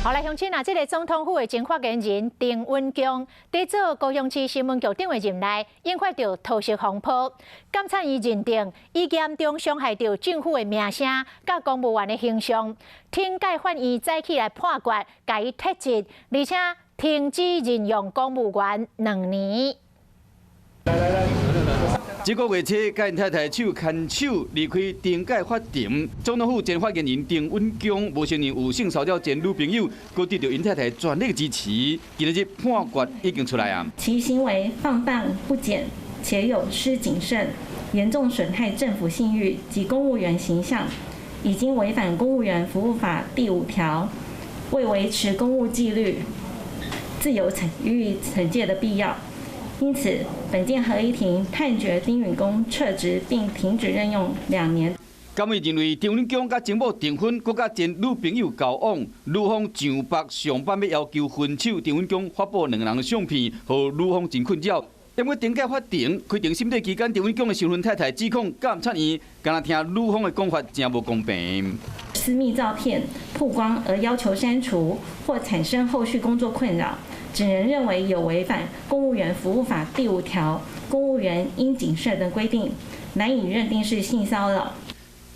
好來，鄉親啊，這个總統府的前發言人丁允恭，佇做高雄市新聞局長的任內，引發著桃色風波。監察院認定，伊嚴重傷害著政府的名聲佮公務員的形象，懲戒法院早起來判決，共伊撤職，而且停止任用公務員2年。這个月初，佮𪜶太太手牽手離開懲戒法庭。總統府前發言人丁允恭無承認有性騷擾前女朋友，閣得著𪜶太太全力支持。今仔日判決已經出來啊！其行為放蕩不檢，且有失謹慎，嚴重損害政府信譽及公務員形象，已經違反公務員服務法第5條，為維持公務紀律，自有懲予以懲戒的必要。因此，本件合議庭判決丁允恭撤職並停止任用2年。監院認為丁允恭佮前某訂婚，閣佮前女朋友交往，女方上北上班欲要求分手，丁允恭發布兩个人的相片，予女方真困擾。毋過懲戒法庭開庭審理期間，丁允恭的新婚太太指控監察院，敢若聽女方的講法，誠無公平。私密照片曝光而要求刪除，或產生後續工作困擾，只能認為有違反公務員服務法第5條公務員應謹慎的規定，難以認定是性騷擾。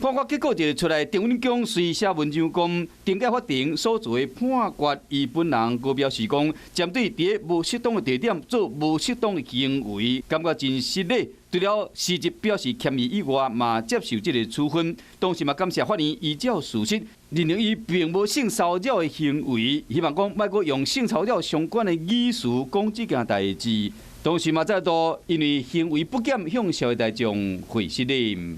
判決結果一出來，丁允恭隨寫文章講，懲戒法庭所做的判決，伊本人閣表示講，針對佇無適當的地點做無適當的行為，感覺真失禮。除了辭職表示歉意以外，嘛接受這个處分，同時嘛感謝法院依照事實認定伊並無性騷擾的行為，希望講莫閣用性騷擾相關的語詞講這件代誌。同時嘛再度因為行為不檢向社會大眾回失禮。